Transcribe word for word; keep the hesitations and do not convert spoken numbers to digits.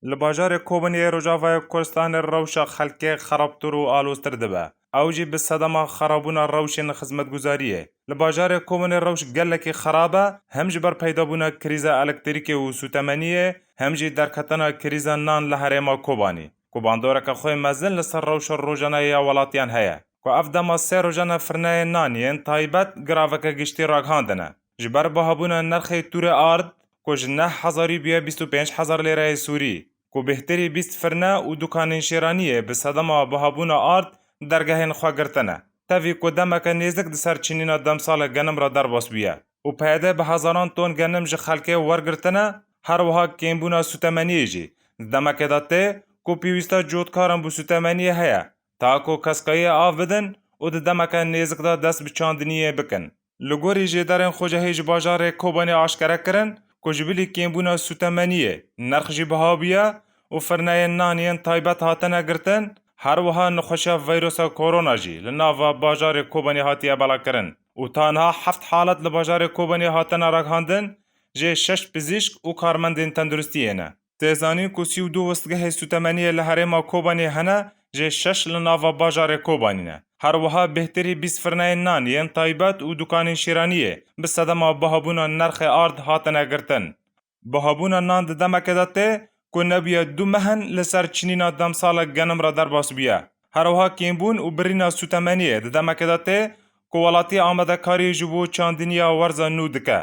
Li bajarê Kobaniyê Rojavayê Kurdistanê rewşa xelkê xerabtir û aloztir dibe. Ew jî bi sedema xerabûna rewşên xizmetguzariyê. Li bajarê Kobanê rewş gelekî xerab e, hem ji ber peydabûna krîza elektrîkê û sûtemeniyê, hem jî derketina krîza nan li herêma Kobanî, ku bandoreke xwe mezin li ser rewşa rojane ya welatiyan heye, ku ev dema sê rojan e firneyên nan yên taybet giraveke giştî ragihandine. Ji ber bihabûna nirxê tûrê ard, ku ji neh hezarî bûye bîst û pênc hezar lêreyê Sûrî, ku bêhtirî bîst firne û dukanên şêraniyê bi sedema bihabûna ard dergehên xwe girtine. Tevî ku demeke nêzik di ser çinîna demsala genim re derbas bûye û peyde bi hezaran ton genim ji xelkê wergirtine, her wiha kêmbûna sûtemeniyê jî di demekê de tê ku pêwîsta cotkaran bo sûtemeniyê heye, ta ku keskayiyê av bidin û di demeke nêzik de dest bi çandiniyê bikin. Li gorî jêderên xwecehî ji bajarê Kobanê aşkere kirin ku ji bilî kêmbûna sûtemeniyê, nirx jî biha bûye û firneyên nan yên taybet hatine girtin, her wiha nexweşiya veyrosa korona jî li nava bajarê Kobanê hatiye belakirin û ta niha heft halet li bajarê Kobanê hatine ragihandin, jê şeş pizîşk û karmendên tenduristiyê ne. Tê zanîn ku sî û du westgehê sûtemeniyê li herêma Kobanê hene, jê şeş li nava bajarê Kobanî ne. Her wiha bêhtirî bîst firneyên nan yên taybet û dukanên şîraniyê bi sedema bihabûna nirxê ard hatine girtin. Bihabûna nan di demeke de tê ku nebûye du meh in li ser çinîna demsala genim re derbas bûye. Her wiha kêmbûn û birîna sûtemeniyê di demeke de tê ku welatî amadekarî ji bo çandiniya werza nû dike.